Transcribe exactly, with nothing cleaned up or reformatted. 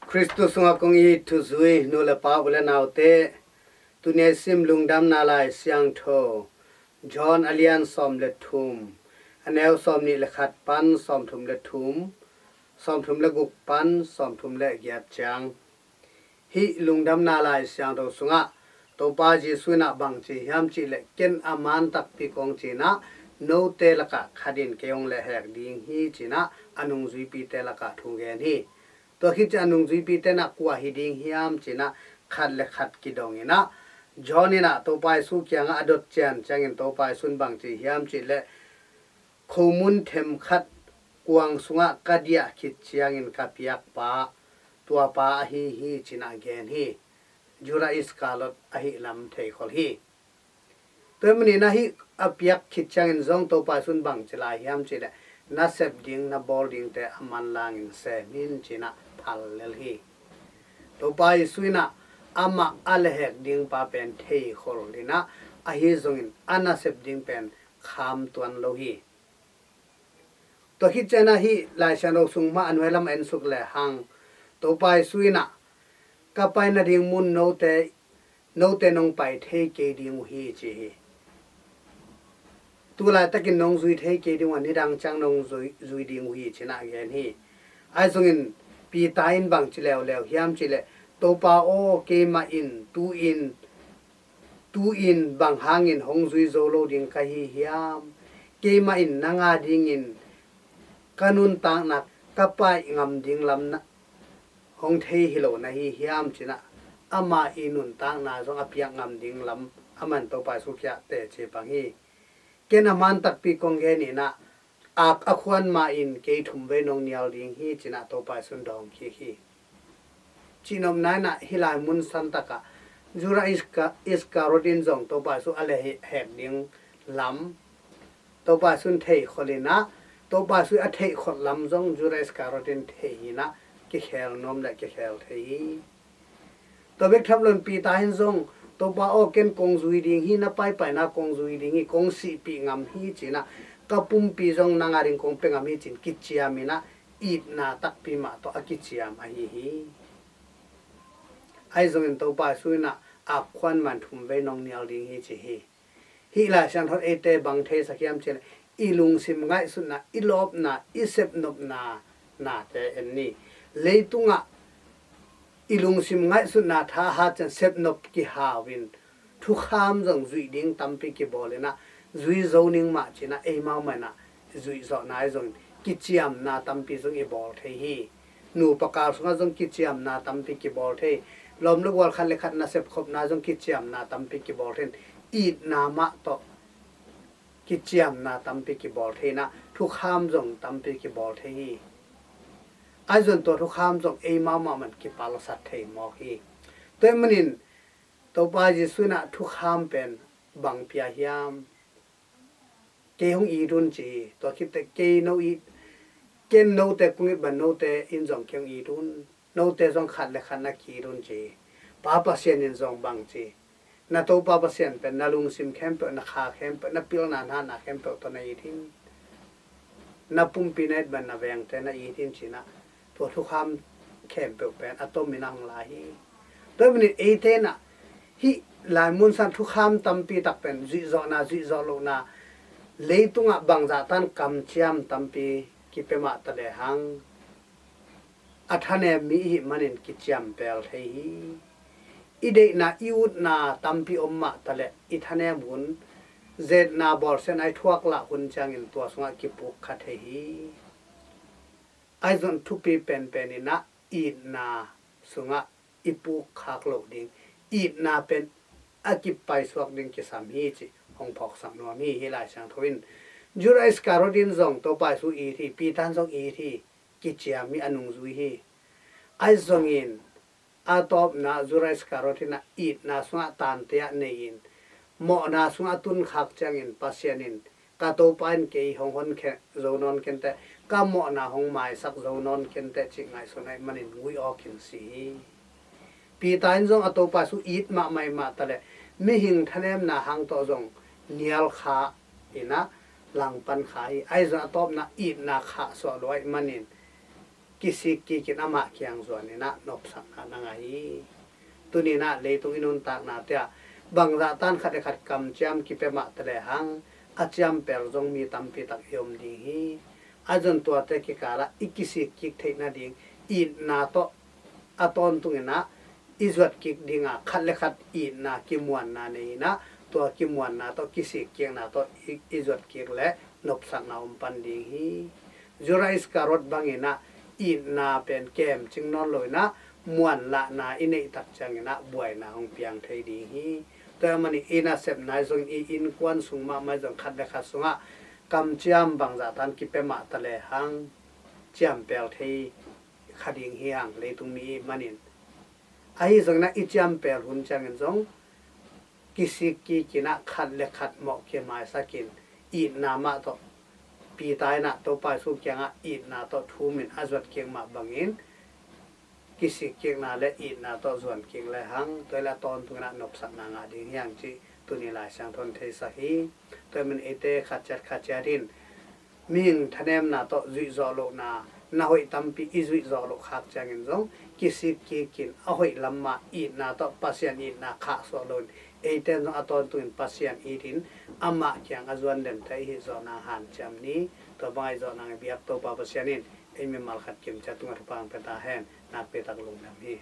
Khristu sungah kong it thuzui nu le pa, u le naute, tuni a i sim Lungdamna Lai Siangtho John a lian sawm le thum, a neu sawm nih le khat pan sawm thum le thum, sawm thum le guk pan sawm thum le giat ciang. Hih Lungdamna Lai Siangtho sungah Topa Jesu in ah bang ci hiam cih leh, ken a man takpi kong ci-in ah, note lakah khat in kei hong lehhek ding hi ci-in ah a nungzuipite lakah thu gen hi. Tua khit ciang a nungzuipite in ah kua hi ding hiam ci-in ah khat le khat kidong in ah, John in ah Topa Jesu kiangah a dot cian ciangin Topa Jesu in bang ci hiam cih leh, khomun them khat kuang sungah ka diah khit ciangin ka piakpa, tua pa ahi hi ci-in ah gen hi. Judas Iskariot ahih lam theikhol hi. Tua ahih manin ah hih a piak khit ciangin zong Topa Jesu in bang ci lai hiam cih leh, na sep ding, na bawl dingte a manlangin sem in ci-in ah phal lel hi. Topa Jesu in ah amah a lehhek ding pa pen theikhol in ah, ahi zongin a nasep ding pen kham tuan lo hi. Tua khit ciang ah hih Lai Siangtho sung mah a nuai lam en suk lehang, Topa Jesu in ah, ka pai nading mun note, note nong pai thei kei ding uh hi ci hi. Tu laitakin nong zui thei kei ding uh a, nidang ciang nong zui, zui ding uh hi ci-in ah gen hi. Ahi zongin Peter in bang ci leuleu hiam cih leh, Topa aw, keimah in tu-in tu-in bang hangin hong zui zo lo ding ka hi hiam? Keimah in nang a dingin ka nuntakna ka paih ngam ding lam na hong thei hi lo na hi hiam ci-in ah, ama i nuntakna zong a piak ngam ding lam a man Topa Jesu kiang teci pang hi. Ken a man takpi kong gen in ah, ak a khuan ma-in kei thum vei nong nial ding hi ci-in ah Topa Jesu in dawng kik hi. Cihnopna in ah hih lai mun san takah Judas Iska-, Iskariot in zong Topa Jesu a lehhek ding lam Topa Jesu in theikhol in ah, Topa Jesu a theihkholh lam zong Judas Iskariot in thei in ah, kikhel nuam le kikhel thei hi. Tua bek tham loin Peter in zong, Topa aw, ken kong zui ding hi, na paipaina kong zui ding hi, kong sihpih ngam hi ci-in ah, ka pumpi zong nang a ding kong pia ngam hi ci-in kiciam in ah, itna takpi mah tawh a kiciam ahi hi. Ahi zongin Topa Jesu in ah, ak khuan ma-in thum vei nong nial ding hi ci hi. Hih Lai Siangtho in eite bang theisak hiam cih leh, i lungsim ngaihsutna, i lawpna, i sepnopna, nate en ni. Leitungah i lungsim ngaihsutna thahat ciang sepnop kihau in, thukham zong zuih ding tampi kibawl in ah, zui zo ning mah ci-in ah, eimau mah in ah zuih zawhna i zong in, kiciamna tampi zong i bawl thei hi. Nupa kal sungah zong kiciamna tampi kibawl thei. Lawm le gual khat le khat nasep khopna zong kiciamna tampi kibawl thei. Itna mah tawh kiciamna tampi kibawl thei in ah, thukham zong tampi kibawl thei hi. Ahi zongin tua thukham zong eimau mah mah in kipalsat thei mawk hi. Tua ahih manin Topa Jesu in ah thukham pen bang pia hiam? Kei hong it un ci hi. Tua khit teh kei no it, ken note kong it bang note in zong kei hong it un. Note zong khat le khat na ki-it un ci hi. Pa Pasian in zong bang ci, na Topa Pasian pen na lungsim khempeuh, na kha khempeuh, na pilna, na hatna khempeuh tawh na it in. Na pumpi na it bang na vengte na it in ci-in ah, tua thukham khempeuh pen a tom in a hong la hi. Tua ahih manin eite in ah hih lai mun san thukham tampi tak pen zuih zawhna, zuih zawh lohna, leitungah bangzah tan kamciam tampi kipia mah ta lehang, a thanem mi i hih manin kiciam pel thei hi. I deihna, i utna tampi om mah ta leh, i thanem hun, zetna, bawlsiatna i thuak lah hun ciangin tua sungah kipuk kha thei hi. Ahi zongin thupi penpen in ah itna sungah i puk khak loh ding, itna pen a kipaisuak ding kisam hi cih hong phawksak nuam hi. Hih Lai Siangtho in Judas Iskariot in zong Topa Jesu it hi, Peter in zong it hi, kiciam hi, a nungzui hi. Ahi zongin a tawpna Judas Iskariot in ah itna sungah tante ah nei-in, mawhna sungah a tunkhak ciangin Pasian in, ka Topa in kei hong hon khe-, zo nawn kenteh, ka mawhna hong maisak zo nawn kenteh cih ngaihsun ahih manin nguih awkin si hi. Peter in zong a Topa Jesu it mahmah, mah ta leh, mihing thanemna hang tawh zong nial kha in ah langpan kha hi. Ahi zongin a tawpna itna khahsuah lo ahih manin kisik kikin amah kiang zuan inah nopsakna na ngah hi. Tuni inah leitung i nuntakna te ah bangzah tan khat le khat kamciam kipia mah ta lehang a ciampel zong mi tampi tak i om ding hi. A zon tuate kikalah i kisik kik theih nading itna tawh a tawntung inah i zuat kik dinga khat le khat itna kimuanna nei inah tua kimuanna tawh kisik kikna tawh i, i zuat kik le nopsakna om pan ding hi. Judah Iskariot bang inah itna pen kemcing nawn lo inah muanlahna i neih tak ciang inah buaina hong piang thei ding hi. Tua ahih manin i nasepna i zong i innkuan sung mahmah i zong khat le khat sungah kamciam bangzah tan kipia mah ta lehang ciampel thei kha ding hi hang, leitung mi i hih manin. Ahi zongin ah i ciampel hun ciangin zong kisik kikin ah khat le khat mawh kimaisakin itna mah tawh Peter inah Topa Jesu kiangah itna tawh thumin a zuat kik mah bangin kisik kikna le itna tawh zuan kik lehang tua le a tawntung inah nopsakna ngah ding hi hang cih tuni Lai Siangtho in theisak hi. Tua ahih manin eite khat ciat khat ciat in mihing thanemna tawh zuih zawh lohna na hoih tampi i zuih zawh loh khak ciangin zong kisik kikin a hoih lam mah itna tawh Pasian itna khahsuah loin eite in zong a tawntungin Pasian itin amah kiang a zuan den thei i hih zawh nang hanciam ni. Tua bang a i zawh nang i biak Topa Pasian in ei mimal khat kimciat tungah thupha hong pia ta hen. Nakpi tak lungdam hi.